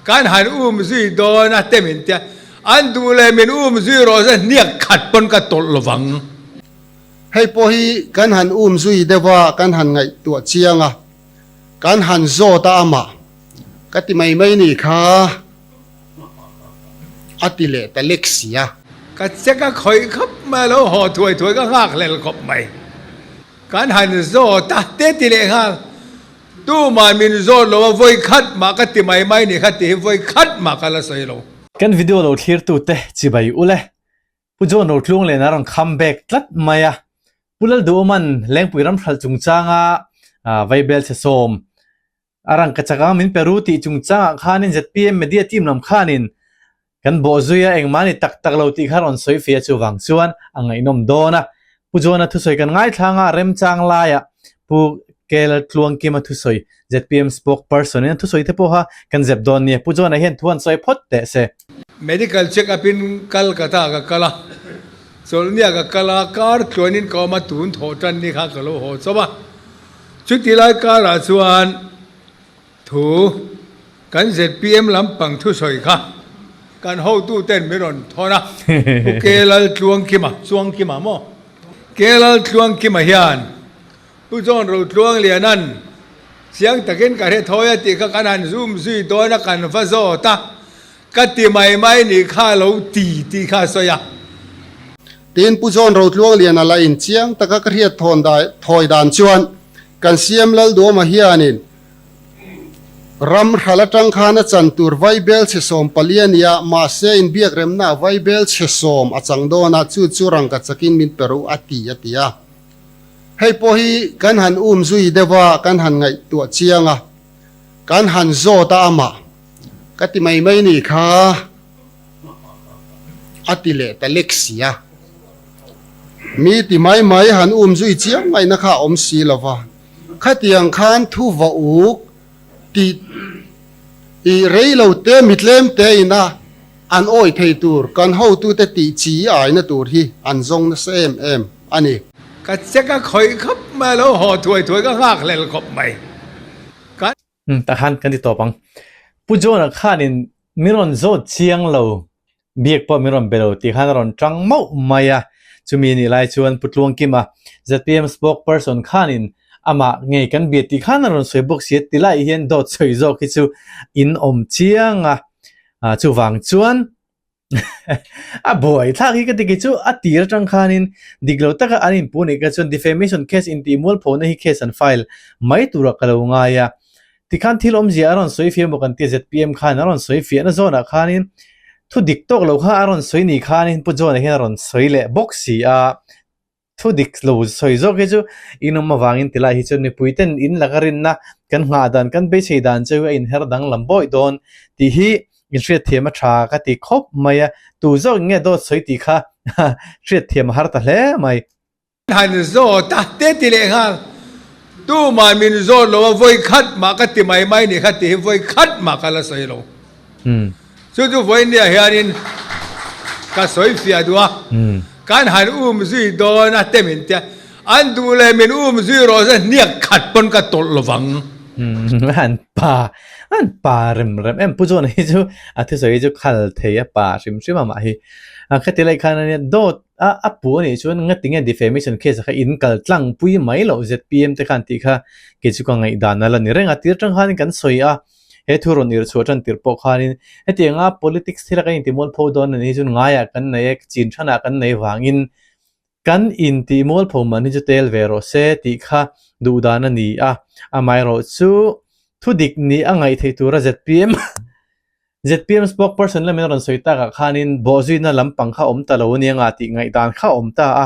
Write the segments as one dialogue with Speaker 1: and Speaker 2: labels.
Speaker 1: Kan han um zui dawn a te min tia, an duh leh min um zui rawh se hniak khat pawn ka tawlh lovang.
Speaker 2: Hei pawh hi kan han um zui deuh a, kan han ngaihtuah chiang a, kan han zawt a amah ka ti mai mai ni kha a ti leh ta lek si a.
Speaker 1: Ka check a khawih khawp mai a lo haw thuai thuai ka nghak hlel khawp mai. Kan han zawt a te ti leh nghal. Tumah min zawt lo a vawi khat mah ka ti mai mai ni kha ti hi vawi khat mah ka la sawi lo.
Speaker 3: Kan video lo thlir tu te chibai ule. Pu John Rotlung len a rawn kham bek tlat mai a. Pu Lalduhawman Lengpui ram hralh chungchanga Vaibel chhe sawm a rangka chak ang min pe ru tih chungchangah khanin zpm media team lam khanin Kan bawh zui a engmah ni tak tak lo tih kha rawn sawi fia chuvang chuan a ngaihnawm dawn a. Pu John-a thusawi kan ngaithlang a, remchang laiah Pu Kel Tluangkima thusawi zpm spokesperson in a thusawi te pawha kan zep dawn nia. Pu John-a hian thu an sawi phawt teh se.
Speaker 1: Medical check up in Calcutta ka kal a, chawlhnia ka kal a, kar tluanin ka awm a, tun thawh tan ni kha ka lo haw chawp a. Chuti lai karah chuan Thu, Kan zpm lampang thusawi kha kan hotuten min rawn thawn a, Pu Kelaltluangkima, Chuangkima maw? Kelaltluangkima hian Pu John Rotluangliana'n chiang takin ka hre thawi a tih kha kan han zoom zui dawn a, kan va zawt a, ka ti mai mai nih kha lo ti tih kha a sawi a.
Speaker 2: Tin, Pu John Rotluangliana la in chiang taka ka hriat thawn thawi dan chuan kan CM Lalduama hianin Ram hral atang khan a chan tur Vaibel chhe 14 a nia, mahse inbiakremna ah Vaibel chhe 10 a chang dawn a, chu chu rangka chakin min pe ru a ti a ti a. Hei pawh hi kan han um zui deuh a, kan han ngaihtuah chiang a, kan han zawt a amah ka ti mai mai ni kha a ti leh ta lek si a. Mi ti mai mai han um zui chiang ngaihna kha a awm si lo va. Khatiang khan thu va uk tih i rei lo te mitlem te ina an awi thei tur kan hotute tih chi aina tur hi an zawng nasa em em a ni.
Speaker 1: Ka check a khawih khawp mai a lo haw thuai thuai ka nghak hlel khawp mai. Kan.
Speaker 3: Umm tah khan kan ti tawp ang. Pu John-a khanin min rawn zawt chiang lo, biak pawh min rawn be lo tih khan a rawn tang mauh mai a. Chumi nih lai chuan Pu Tluangkima, zpm spokesperson khanin amah ngei kan bia tih khan a rawn sawi bawk si a, ti lai hian dawt sawi zawk hi chu in awm chiang a. Chuvang chuan A buai thlak hi ka ti kei chu a tir atang khanin dik lo taka an inpuh nih kha chuan defamation case intih mualphona hi case an file mai turah ka lo ngai a. Tikhan thil awmzia a rawn sawi fiah maw kan tia zpm khan a rawn sawi fiahna zawnah khanin thu dik tawk lo kha a rawn sawi ni khanin Pu John-a hian a rawn sawi leh bawk si a. Thu dik lo sawi zawk hi chu in awm avangin ti lai hi chuan mipui ten in laka rinna kan nghah dan kan beisei dan chu a inher danglam bawi dawn tih hi in hriatthiam a tha ka ti khawp mai a, tu zawk nge dawt sawi tih kha hriatthiam a har ta hle mai.
Speaker 1: Han zawt a te ti leh nghal tumah min zawt lo a vawi khat mah ka ti mai mai nih kha tih hi vawi khat mah ka la sawi lo. Chu chu vawinia hianin ka sawi fiah duh a, kan han um zui dawn a te min tia, an duh leh min um zui rawh se hniak khat pawn ka tawlh lovang.
Speaker 3: An pa, an pa rem rem em Pu John hi chu a thusawi hi chu khal thei a pa hrim hrim a mah hi. Khati lai khan ania dawt a a pu anih chuan ngatinge defamation case kha in kal tlang pui mai loh zpm te khan tih kha kei chu ka ngaihdan a la ni reng a, tir tang khanin kan sawi a. He thu rawn irh chhuah tan tirh pawh khanin hetianga politics thila kan intihmualpho dawn a nih hi chuan ngaiah kan nei a, chin thanah kan nei vangin kan intihmualpho man hi chu tel ve rawh se tih kha duh dan a ni a. Amaherawh chu thu dik nih a ngaih theih tura zpm zpm spokesperson lamin a rawn sawi takah khanin bawhzuina lampang kha awm ta lo a nia tih ngaihdan kha a awm ta a.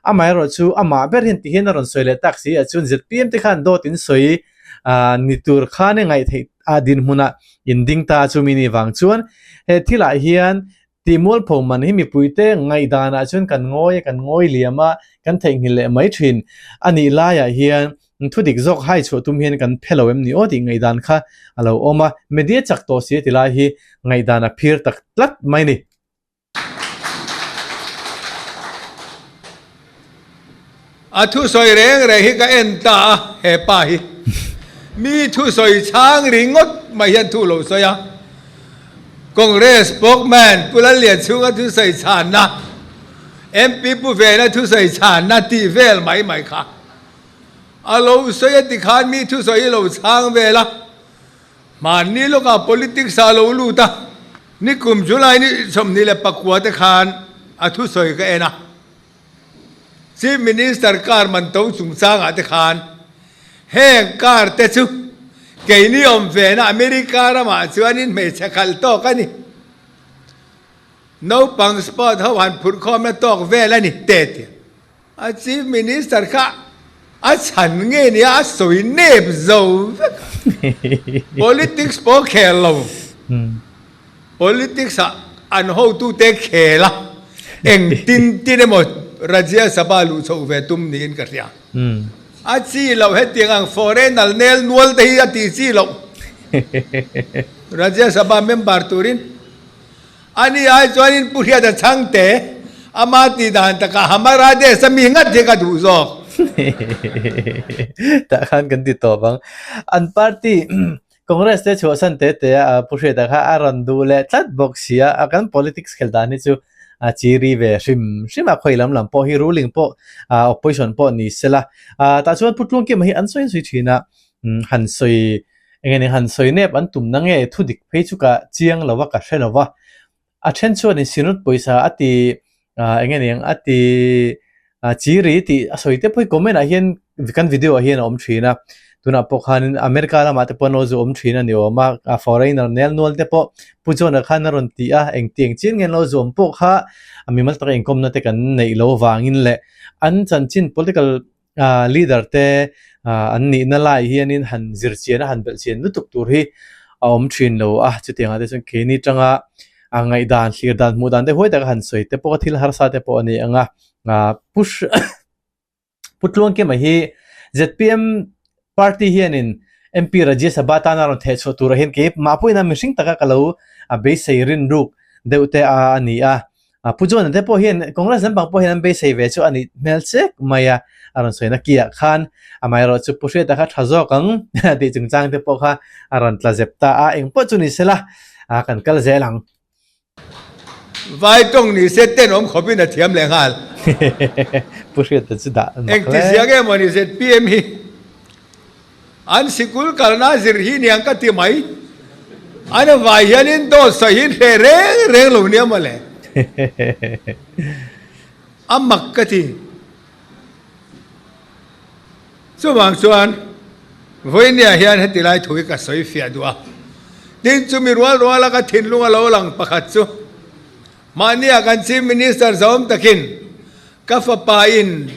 Speaker 3: Amaherawh chu amah ber hian tihian a rawn sawi leh tak si ah chuan zpm te khan dawt in sawi ah ni tur khan i ngaih theih a dinhmunah in ding ta chumi ni vang chuan he thilah hian tih mualpho man hi mipuite ngaihdanah chuan kan ngawi a kan ngawi liam a kan theihnghilh leh mai thin a nih laiah hian thu dik zawk hai chhuah tum hian kan phe lo em ni aw tih ngaihdan kha a lo awm a media chak tawh si a ti lai hi ngaihdan a phir tak tlat mai ni.
Speaker 1: A thusawi reng reng hi ka en ta a, he pa hi mi thusawi chhang ringawt mai hian thu lo sawi a. Congress spokesman Pu Lallianchhunga thusawi chhanna, MP Pu Vena thusawi chhanna tih vel mai mai kha a lo sawi a tikhan mi thusawi lo chhang vel a, hmanni lawkah politics ah a lo lut a, nikum July ni 24 te khan a thusawi ka en a. Chief Minister car man to chungchangah te khan heng car te chu keini awm vena America ramah chuanin hmeichhe khalh tawk a ni. Naupang sport ho han phurh khawmna tawk vel a ni te ti a. Chief Minister kha a chhan nge nia a sawi nep zo vek a. Politics pawh khel lo. Politics ah an hotute khel a, eng tin tin emaw Rajya Sabha luh chhoh ve tum niin ka hria. A chi loh hetiang ang foreigner nel nual te hi a tih chi loh. Rajya Sabha member turin ani ai chuanin Pu Hriata Chhangte ama tih dan takah Hamara Desh a mi ngat hi ka duh zawk.
Speaker 3: Tah khan kan ti tawp ang. An party Congress te chhuahsan te te a Pu Hriata kha a rawn duh leh tlat bawk si a, a kan politics khel dan hi chu a chiri ve hrim hrim a, khawi lam lam pawh hi ruling pawh opposition pawh ni sela. Tah chuan Pu Tluangkima hi an sawi an sawi thin a, han sawi eng nge han sawi nep an tum na nge thu dik phei chu ka chiang lo a ka hre lo va. A then chuanin Synod pawisa a ti eng nge niang a ti chiri tih a sawi te pawh hi comment ah hian kan video ah hian a awm thin a, tunah pawh khanin America lamah te pawh an lo zu awm thin a ni awm a, a foreigner nel nual te pawh Pu John-a khan a rawn ti a, engtiang chian nge an lo zu awm pawh kha a mimal taka inkawmna te kan neih loh avangin leh an chanchin political leader te an nihna lai hianin han zir chian a han belh chian lutuk tur hi a awm thin lo a, chutiangah te chuan keini tanga a ngaihdan thlir dan hmuh dan te huai taka han sawi te pawh thil harsa te pawh a ni ang a, push Pu Tluangkima hi zpm party hianin MP Rajya Sabha tana rawn theh chhuah turah hian kei mah pawhin a mihring taka ka lo beisei rinruk deuh te a ni a. Pu John-a te pawh hian Congress lampang pawh hian an beisei ve chu a nih hmel chek mai a, a rawn sawi na kiah khan amaherawh chu Pu Hriata kha tha zawk ang tih chungchang te pawh kha a rawn tla zep ta a, eng pawh chu ni sela kan kal zel ang.
Speaker 1: Vai tawng ni se tenawm khawpin a thiam leh nghal.
Speaker 3: Pu Hriata chu dah mak hle.
Speaker 1: Engti ziak emaw ni zpm hi. An sikul kalna zir hi niang ka ti mai. An vai hianin dawt sawi hi hreh reng reng lo nia mawle. A mak ka ti. Chuvang chuan vawinia hian heti lai thu hi ka sawi fiah duh a. Tin chumi rual ruala ka thinlung a lo lang pakhat chu mahnia kan Chief Minister zawm takin Ka fapa in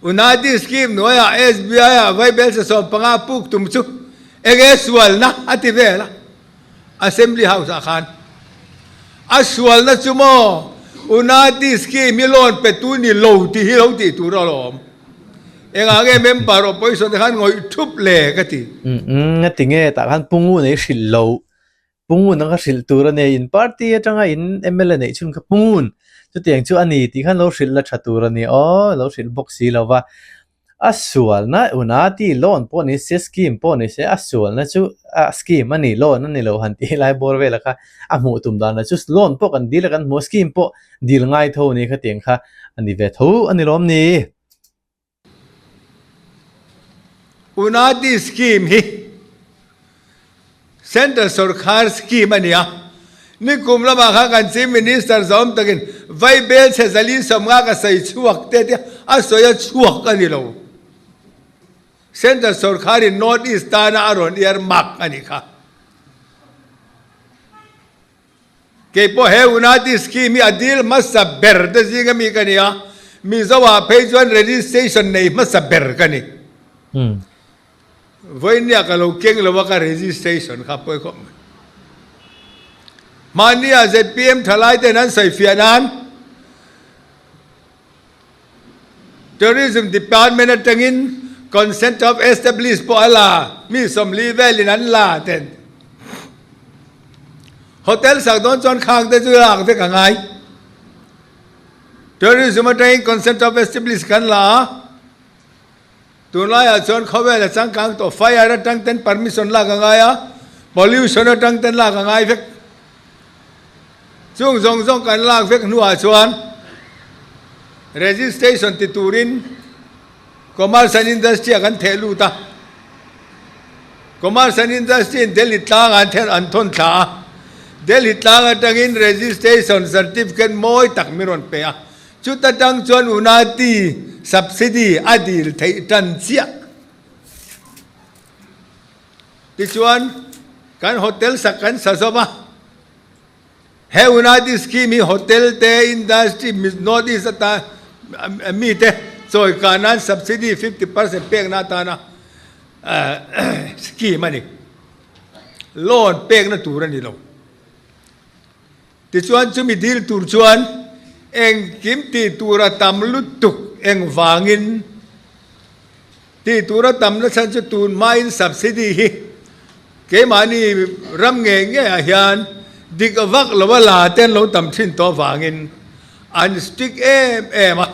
Speaker 1: Unati scheme hnuaiah SBI ah vaibelsa 15 puk tum chu enge sualna a ti vel a, Assembly House ah khan. A sualna chu maw Unati scheme hi loan pe tu ni lo tih hi lo tih tur a lawm. Engah nge member opposition te khan ngawih thup le ka ti.
Speaker 3: Umm nga ti nge tah khan Pungu nei hrilh lo Pungun ang kha hrilh tur a nei, in party atanga in mla neih chhun kha Pungun chutiang chu a ni tih khan lo hrilh la tha tur a ni aw, lo hrilh bawk si lo va. A sualna Unati loan pawh ni se, scheme pawh ni se, a sualna chu a scheme a ni, loan a ni lo han tih lai bawr vela kha a hmuh tum dan lah chu loan pawh kan dil a kan hmu a, scheme pawh dil ngai tho a ni khatiang kha a ni ve tho a ni lawm ni.
Speaker 1: Unati scheme hi Central sorkar scheme a ni a, nikum lamah khan kan Chief Minister zawm takin vaibel chhe 450 ka sawi chhuak te tia a sawi a chhuak a ni lo. Central sorkarin North East tana a rawn earmark a nih kha. Kei pawh he Unati scheme hi a dil hmasa ber te zinga mi ka ni a, Mizo ah phei chuan registration nei hmasa ber ka ni. Vawinia ka lo keng lo a ka registration kha pawi khawp mai. Mahnia zpm thalai ten an sawi fiah nan Tourism Department atangin Consent of Establish pawh a la, mi 40 velin an la ten. Hotel sak dawn chuan khang te chu lak vek a ngai. Tourism atangin Consent of Establish kan la a, tunlaiah chuan khawvel a changkang tawh, fire atang ten permission lak a ngai a, pollution atang ten lak a ngai vek. Chung zawng zawng kan lak vek hnuah chuan registration ti turin Commerce and Industry ah kan theh lut a. Commerce and Industry in Delhi tlangah an then an thawn thla a. Delhi tlang atangin registration certificate mawi tak min rawn pe a. Chuta tang chuan Unati subsidy a dil theih tan chiah. Tichuan kan hotel sak kan sa zawm a. He Unati scheme hi hotel te, industry, North East ata mi te chawi kah nan subsidy 50% pekna atana scheme a ni. Loan pekna tur a ni lo. Tichuan chumi dil tur chuan engkim tih tura tam lutuk engvangin tih tura tam na chhan chu tun hmain subsidy hi keimahni ram ngei ngeiah hian dik vak lo a la te an lo tam thin tawh avangin an strict em em a.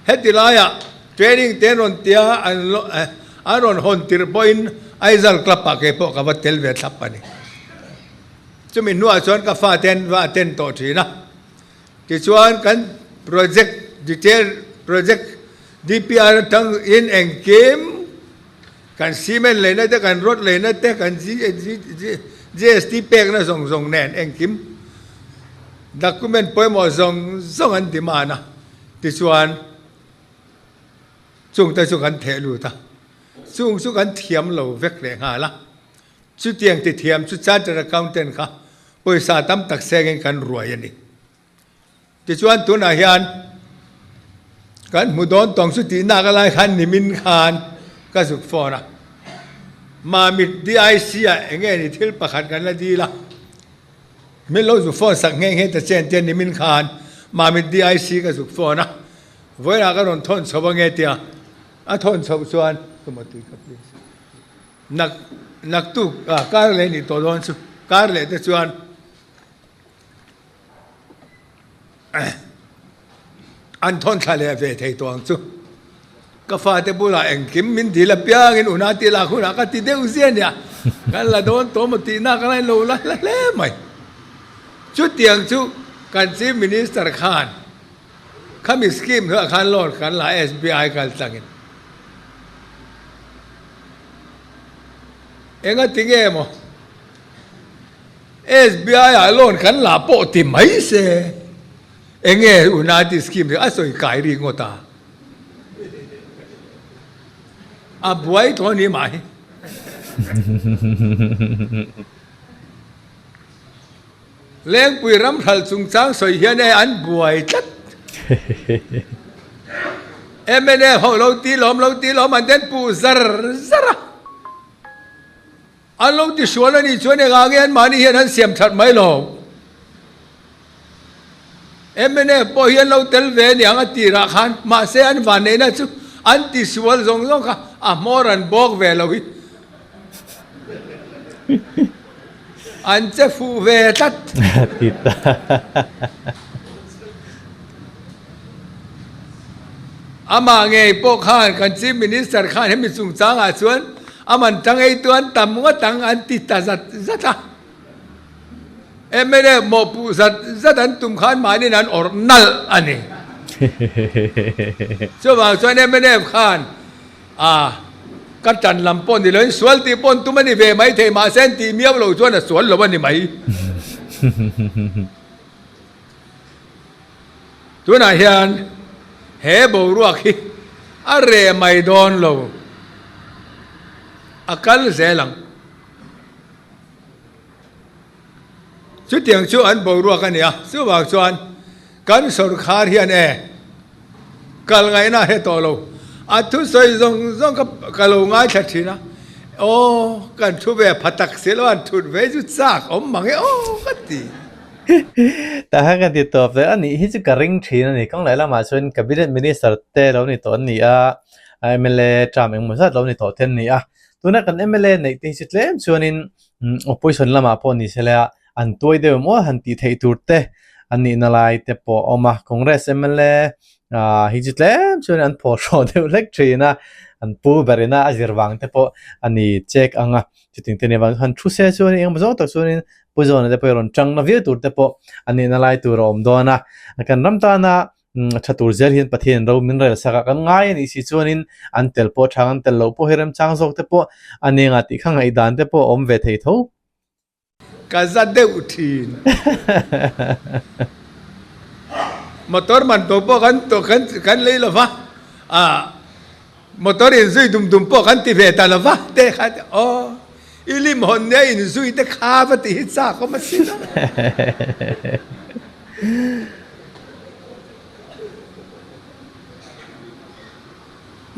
Speaker 1: Heti laiah training te an rawn tia an an rawn hawn tirh pawhin Aizawl club ah keipawh ka va tel ve thlap a ni. Chumi hnuah chuan ka fate an va attend tawh thin a. Tichuan kan project detail project DPR atang in engkim kan cement leina te kan rod leina te kan GST pekna zawng zawng nen engkim document pawimawh zawng zawng an demand a. Tichuan chungte chu kan theh lut a, chung chu kan thiam lo vek leh nghal a. Chutiang ti thiam chu Chartered Accountant kha pawisa tam tak sengin kan ruai a ni. Tichuan tunah hian kan hmu dawn tawng chu tihnak a lai khan nimin khan ka zuk phone a. Mamit DIC ah eng nge ni thil pakhat kan la dil a. Min lo zuk phone sak nghe nghe ta chen tia nimin khan Mamit DIC ka zuk phone a. Vawiinah ka rawn thawn chho ange tia a thawn chhoh chuan Tumah tui ka please. Nak naktuk ah kar leh nih tawh dawn chu kar leh te chuan an thawn thla leh ve thei tawh ang chu. Ka fate bulah engkim min dil apiangin una tih lak hunah ka ti deuh zia nia kan la dawn tawh maw tihna ka la lo la hla hle mai. Chutiang chu kan Chief Minister khan Khami scheme hnuaiah khan loan kan la SBI kal tlangin. Enga ti nge maw SBI ah loan kan la pawh ti mai se enge Unati scheme hi a sawi kai ri ngawt a. A buai tawh a ni mah hi. Lengpui ramhral chungchang sawi hian e an buai tlat. Mnf ho lo ti lawm lo ti lawm an den puh zar zar a. An lo ti sual a nih chuan engah nge anmahni hian an siam that mai lo. Mnf pawh hi an lo tel ve aniang a tirah khan mahse an vanneihna chu an ti sual zawng zawng kha a hmawr an bawk ve lo hi. An che fuh ve tlat.
Speaker 3: Ti ta.
Speaker 1: Amah ngei pawh khan kan Chief Minister khan hemi chungchangah chuan a man tang eitu an tam ngawt ang an ti ta zat zat a. Mnf mawhpuh zat zat an tum khan mahniin an awrh nalh a ni. Chuvang chuan mnf khan A, ka ṭan lam pawh ni loin sual tih pawh an tum a ni ve mai thei, mahse an tih miau lo chuan a sual lo a ni mai. Tunah hian he boruak hi a reh mai dawn lo, a kal zel ang. Chutiang chu an boruak a ni a, chuvang chuan kan sawrkhar hian e kal ngaihna a hre tawh lo. A thusawi zawng zawng kha ka lo ngaithla thin a, aw kan thu ve pha tak si lo, an thut ve chu chak awm mang e aw ka ti.
Speaker 3: Tah khan ka ti tawp ve a nih hi chu ka ring thin a ni. Kawng leh lamah chuan Cabinet Minister te lo ni tawh an ni a, mla term engemaw zat lo ni tawh te an ni a. Tuna kan mla neih te hi chu tlem chuanin Opposition lamah pawh ni se leh a, an tuai deuh em aw han tih theih tur te an nihna lai te pawh a awm a. Congress mla hi chu tlem chuan an phawhhrawh deuh hlek thin a. An pu berina a zir vang te pawh a ni chek ang a, chuting te nih vang chuan thu se chuan engemaw zawng tak chuanin Pu Zawna te pawh hi rawn tang na viau tur te pawh a nihna lai tur a awm dawn a, kan ram tana tha tur zel hian Pathian ro min rel sak a, kan ngai a nih si chuanin an tel pawh tha an tel loh pawh hi remchang zawk te pawh a ni anga tih kha ngaihdan te pawh a awm ve thei tho.
Speaker 1: Ka za deuh thin. Motor man to pawh kan kan kan lei lo va, ah motor in zui dum dum pawh kan ti ve ta lo va te kha te aw i lim hawn nia in zui te kha va ti hi chak awm asin a.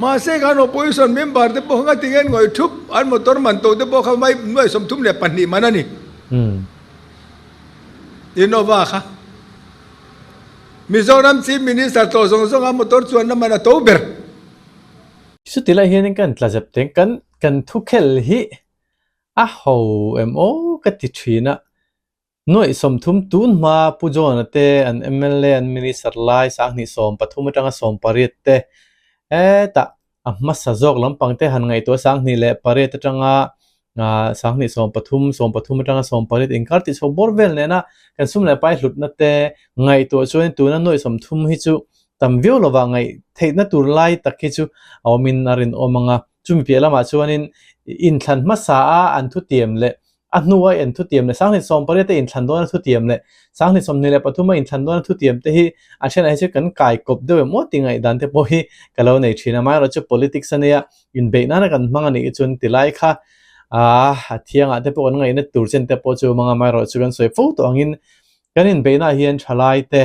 Speaker 1: Mahse khan opposition member te pawh kha tinge an ngawih thup, an motor man to te pawh kha mai nuai 32 man a ni. Innova kha Mizoram Chief Minister tawh zawng zawng a motor chuanna man a to ber.
Speaker 3: Chuti lai hianin kan tla zep teng kan kan thukhel hi a ho em aw ka ti thin a. Nuaih 30 tun hma Pu John-a te an mla an minister lai 2013 atanga 18 te hetah a hmasa zawk lampang te han ngaihtuah 2008 atanga 2013 13 atanga 18 inkar tih chho bawr vel nena kan sum leh pai hlutna te ngaihtuah chuan tuna nuaih 30 hi chu tam viau lova ngaih theihna tur lai tak hi chu a awmin a rinawm ang a, chumi piah lamah chuanin inthlan hmasa a an thutiam leh A hnua en thutiam leh 2018 a inthlan dawna thutiam leh 2023 a inthlan dawna thutiam te hi a thenah hi chu kan kai kawp deuh em aw tih ngaihdan te pawh hi ka lo nei thin a. Amaherawhchu chu politics a nia, inbeih nana kan hmang a nih chuan tilai kha a thiangah te pawh kan ngaihna tur chen te pawh chu awm ang a. Amaherawhchu kan sawi fo tawh angin kan inbeihnaah hian thalai te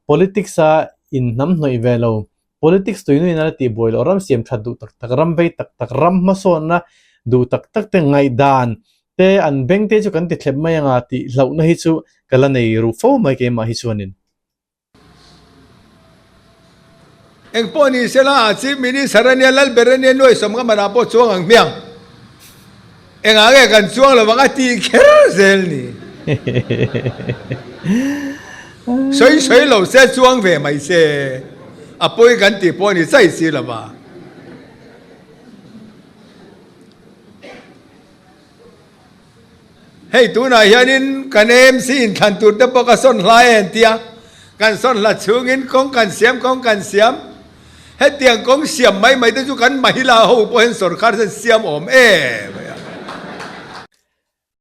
Speaker 3: politics a inhnamhnawih ve lo Politics tuinuin a la tih buai loh, ram siam that duh tak tak, ram vei tak tak, ram hmasawnna duh tak tak te ngaihdan te an beng te chu kan ti thlep mai anga tih hlauhna hi chu ka la nei ru fo mai keimah hi chuanin.
Speaker 1: Eng pawh ni sela a Chief Minister ania Lalber ania nuai sawm nga manah pawh chuang ang hmiang. Engah nge kan chuang lo vang a ti kher zel ni. Sawi sawi lo se chuang ve mai se a pawi kan tih pawh ni chai si lo va. Hei tunah hianin kan AMC inthlan tur te pawh ka sawn hlai a entia, kan sawn hla chhungin kawng kan siam kawng kan siam. Hetiang kawng siam mai mai te chu kan mahila ho pawh hian sorkar hian siam awm em mai a.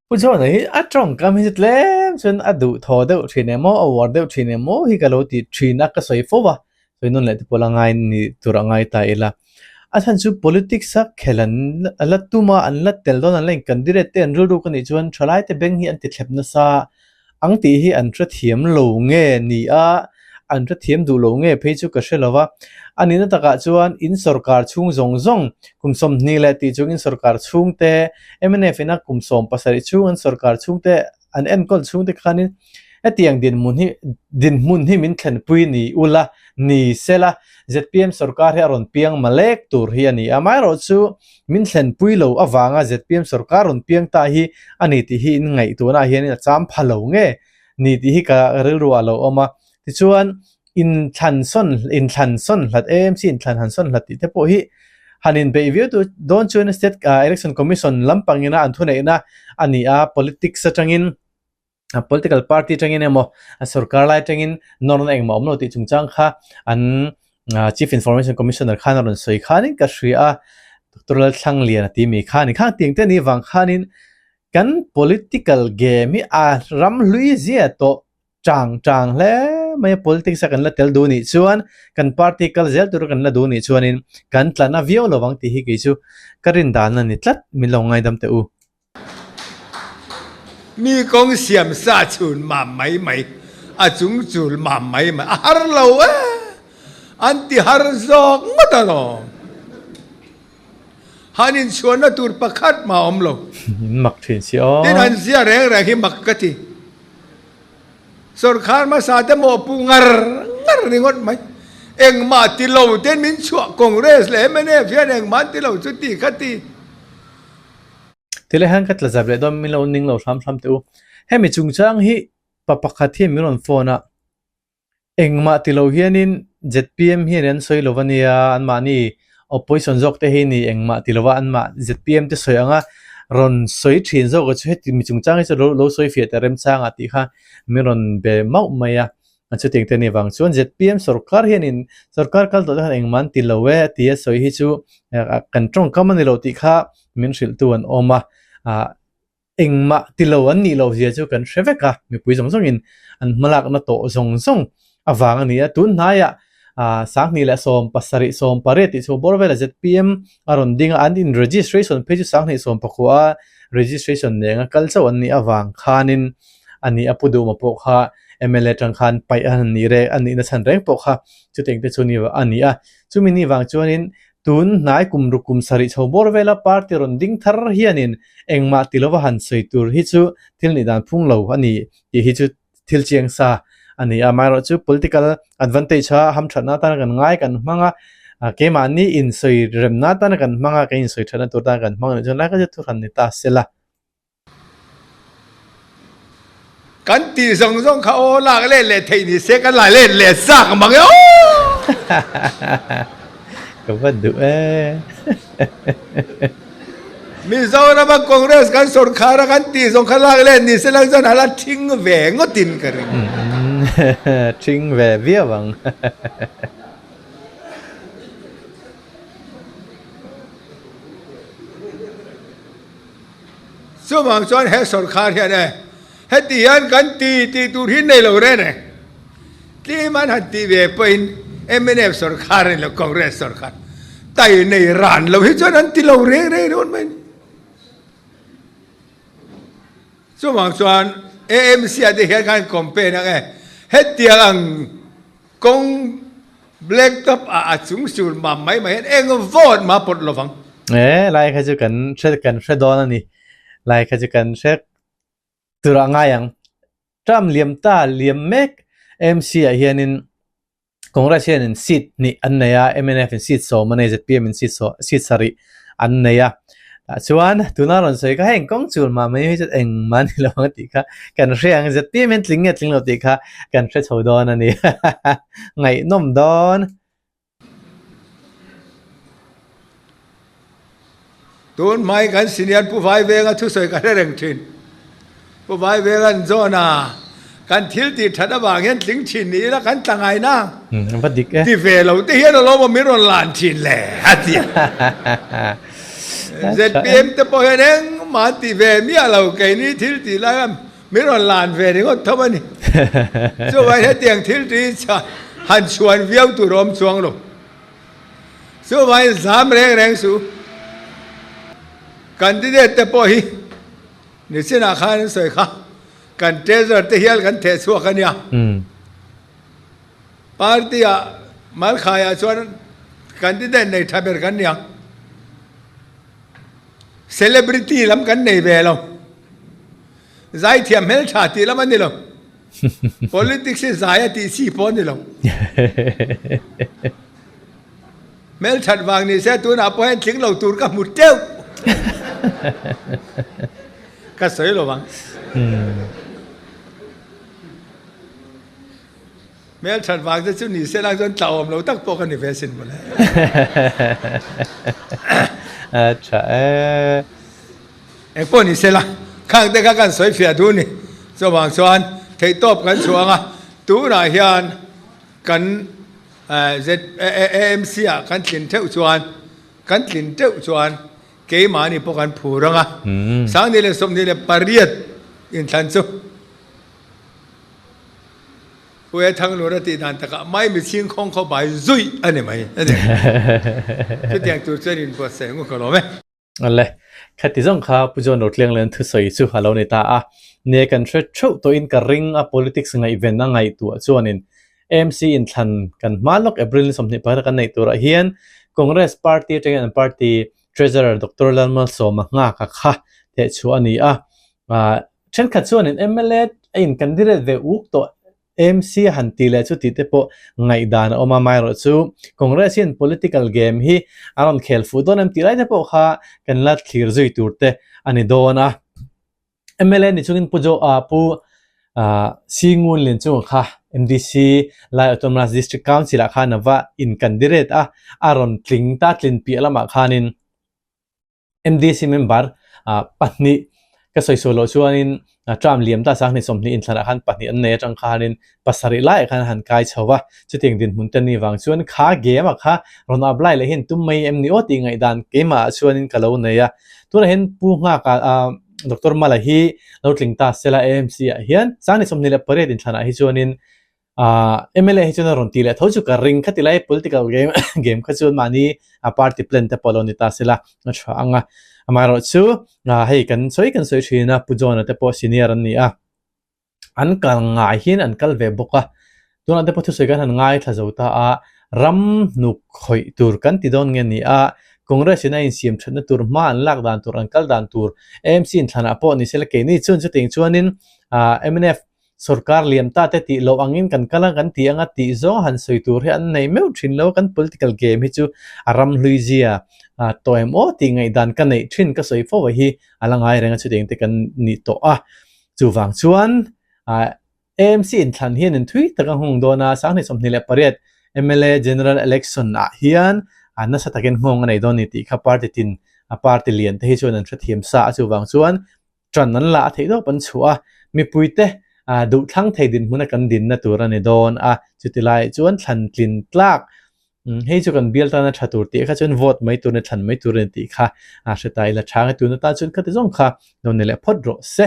Speaker 3: Pu John-a hi a tawngkam hi chu tlem chuan a duh thaw deuh thin em aw, a uar deuh thin em aw hi ka lo ti thin a, ka sawi fo a, sawi nawn leh te pawh la ngai ni tur a ngai ta ila. A chhan chu politics a khel an la tum a, an la tel dawn, an la in candidate te an rilru ka nih chuan thalai te beng hi an ti thlep nasa ang tih hi an hrethiam lo nge ni a, an hrethiam duh lo nge phei chu ka hre lo va. A nihna takah chuan in sorkar chhung zawng zawng kum 20 leh tih chung in sorkar chhung te, mnf ina kum 17 chhung an sorkar chhung te an enkawl chhung te khanin hetiang dinhmun hi dinhmun hi min thlenpui ni ula ni sela zpm sorkar hi a rawn piang malek tur hi a ni a. Amaherawhchu min thlenpui lo avanga zpm sorkar rawn piang ta hi a ni tih hi in ngaihtuahnaah hianin a cham pha lo nge ni tih hi ka rilru ah lo awm a. Tichuan inthlan sawn inthlan sawn hlat AMC inthlan han sawn hlat tih te pawh hi han inbeih viau tu dawn chuan state election commission lampangina an thuneihna a ni a politics atangin political party atangin emaw a sorkar lai atangin nawrna engmah awm lo tih chungchang kha an chief information commissioner khan a rawn sawi khanin ka hria a Doctor Lalthlangliana tih mi kha a ni khang tiang te a nih vang khanin kan political game hi a ram hlui zia tawh chang chang hle mai a politics a kan la tel duh nih chuan kan party kal zel tur a kan la duh nih chuanin kan tla na viau lo vang tih hi kei chu ka rin dan a ni tlat min lo ngaidam teh u.
Speaker 1: Mi kawng siam sa chhun mam mai mai a chung chul mam mai mai a har lo e an ti har zawk ngawt alawm han inchhuanna tur pakhat mah a awm lo.
Speaker 3: In mak thin si aw.
Speaker 1: Tin han zia reng reng hi mak ka ti. Sorkar hmasa te mawhpuh ngar ngar ringawt mai. Engmah ti lo ten min chhuah Congress leh mnf hian engmah an ti lo chu ti kha ti.
Speaker 3: Tilai hian ka tla zap leh dawn min lo ning lo hram hram teh u. Hemi chungchang hi pa pakhat hian min rawn phone a, engmah ti lo hianin zpm hian an sawi lo ania anmahni. Opposition zawk te hi ni engmah ti lova anmah zpm te sawi anga rawn sawi thin zawk a chu heti mi chungchang hi chu lo lo sawi fiah ta remchanga tih kha min rawn be mauh mai a. Chutiang te ni vang chuan zpm sorkar hianin sorkar kal tawh te khan engmah an ti lo e tia sawi hi chu kan tawngkam a ni lo tih kha min hrilhtu an awm a. Engmah ti lo an nih loh zia chu kan hre vek a, mipui zawng zawngin an hmalakna tawh zawng zawng avang a ni a. Tun hnaiah Sanghnih leh 70 18 tih chhuah bawr velah zpm a rawn ding a, an in registration phei chu Sanghnih 19 a registration neng a kal chauh an nih avang khanin a ni a, Pu Duhma pawh kha mla tang khan paih a nih reng a nihna chhan reng pawh kha chutiang te chu a ni a. Chumi ni vang chuanin Tun hnai kum ruk kum sarih chho bawr vela party rawn ding thar hianin engmah ti lova han sawi tur hi chu thil nih dan phung lo a ni tih hi chu thil chiang sa a ni a. Amaherawhchu political advantage a hamthatna atana kan ngai kan hmang a, keimahni insawi remna atana kan hmang a, kan insawi thatna tur atana kan hmang a nih chuan lai kha chu thuhran ni ta se la.
Speaker 1: Kan tih zawng zawng kha aw lak let leh theih ni se kan la let leh zak mang e aw.
Speaker 3: Ka va duh e.
Speaker 1: Mizorama Congress kan sorkar a kan tih zawng kha lak let ni se lang chuan a la thing ve ngawtin ka ring.
Speaker 3: Thing ve viau ang.
Speaker 1: Chuvang chuan he sorkar hian e, heti hian kan ti tih tur hi nei lo reng reng. Tlem an han tih ve pawhin mnf sorkar a ni lo, Congress sorkar tai nei ran lo hi chuan an ti lo reng reng ringawt mai a ni. Chuvang chuan AMC ah te hian khan campaign ang e, hetiang ang Kawng black top ah a chung sur mam mai mai hian eng vote mah pawt lovang.
Speaker 3: E, lai kha chu kan hre kan hre dawn a ni. Lai kha chu kan hre tur a ngai ang. Term liam ta liam mek AMC ah hianin Congress hianin seat hnih an nei a, mnf in seat sawm a nei, zpm in seat saw seat sarih an nei a. Tah chuan tuna rawn sawi kha heng kawng chul mah mai hi chu engmah a ni lo ang tih kha kan hre ang zpm hian tling nge tling lo tih kha kan hre chho dawn a ni ngaihnawm dawn.
Speaker 1: Tun hmai kan senior Pu Vaivenga thusawi ka hre reng thin. Pu Vaivenga'n John a kan thil tih that avang hian tling thin ni ila kan tla ngai na.
Speaker 3: Va dik e.
Speaker 1: Ti ve lo te hian alawm aw min rawn lan thin le a ti a. Zpm te pawh hian engmah an ti ve miah lo keini thil tih lai khan min rawn lan ve ringawt tho a ni. Chuvangin hetiang thil tih hi han chhuan viau tur a awm chuang lo. Chuvangin zam reng reng suh. Candidate te pawh hi Nichinah khan an sawi kha, kan treasurer te hial kan theh chhuak a nia. Party ah Malkhaiah chuan candidate nei tha ber kan ni ang. Celebrity lam kan nei ve lo. Zaithiam hmeltha tih lam a ni lo. Politics hi zai a tih chi pawh a ni lo. Hmelthat vang ni se tunah pawh hian tling lo tur ka hmu teuh. Ka sawi lo vang. Hmelthat vang te chu ni se lang chuan tlauhawm lo tak pawh ka ni ve sin mawle.
Speaker 3: A tha e.
Speaker 1: Engpawh ni se la, khang te kha kan sawi fiah duh ni. Chuvang chuan theihtawp kan chhuang a, tunah hian kan ZAMC ah kan tlin theuh chuan kan tlin teuh chuan keimahni pawh kan phur ang a, 2028 inthlan chu Pu E Thanglur a tih dan takah mai michhing khawng khaw bai zuih a ni mai a ni. Chutiang tur chuan inbuatsaih ang u ka lawm e.
Speaker 3: Le, khati zawng kha Pu John Rotlianglen thusawi chu a lo ni ta a. Nia kan hre theuh tawhin ka ring a politics ngaihven a ngaihtuah chuanin AMC inthlan kan hma lawk April ni 21 kan neih turah hian Congress party atangin an party Treasurer Doctor Lalmalsawma nghaka kha thehchhuah a ni a. Thenkhat chuanin mla a in candidate ve uk tawh MC a han ti leh chu tih te pawh ngaihdan a awm a, amaherawhchu Congress hian political game hi a rawn khel fuh dawn em tih lai te pawh kha kan la thlir zui tur te a ni dawn a. Mla ni chungin Pu Jo ah Pu Singun Lianchunga kha MDC Lai Autonomous District Council ah khan a va in candidate a, a rawn tling ta tlin piah lamah khanin MDC member pahnih ka sawi sual loh chuanin term liam ta sanghnih 20 inthlanah khan pahnih an nei atang khanin pasarih laiah khan a han kai chho va, chutiang dinhmun te ni vang chuan kha game ah kha rawn apply leh hian tum mai em ni aw tih ngaihdan keimah ah chuanin ka lo nei a, tunah hian Pu Nghaka Doctor Mala hi lo tling ta sela AMC ah hian sanghnih 28 inthlanah hi chuanin Mla hi chuan a rawn ti leh tho chu ka ring kha ti lai political game game kha chuan mahni a party plan te pawh lo ni ta sela a tha ang a, amaherawhchu hei kan sawi kan sawi thin a Pu John-a te pawh senior an ni a. An kal ngai hian an kal ve bawk a, tunah te pawh thusawi kan han ngaithla zo ta a, ram hnuk khawih tur kan ti dawn nge ni a, Congress in a insiam thatna tur hma an lak dan tur an kal dan tur AMC inthlanah pawh ni sela keini chuan chutiang chuanin mnf sorkar liam ta te tih loh angin kan kal a kan ti anga tih zawng han sawi tur hi an nei meuh thin lo, kan political game hi chu a ram hlui zia tawh em aw tih ngaihdan ka neih thin ka sawi fo hi a la ngai reng a chutiang te kan ni tawh a. Chuvang chuan AMC inthlan hian in thui tak a nghawng dawn a, 2028 mla General Election ah hian nasa takin nghawng a nei dawn ni tih kha party tin party lian te hi chuan an hrethiam sa a, chuvang chuan tan an la a theih dawp an chhuah a, mipui te duhthlang thei dinhmuna kan dinna tur a ni dawn a, chuti laiah chuan thlan tlin tlak Hei chu kan bial tana tha tur tih kha chuan vote mai tur a ni, thlan mai tur a ni tih kha a hre ta ila tha nge tuna tan chuan khati zawng kha lo ni leh phawt rawh se.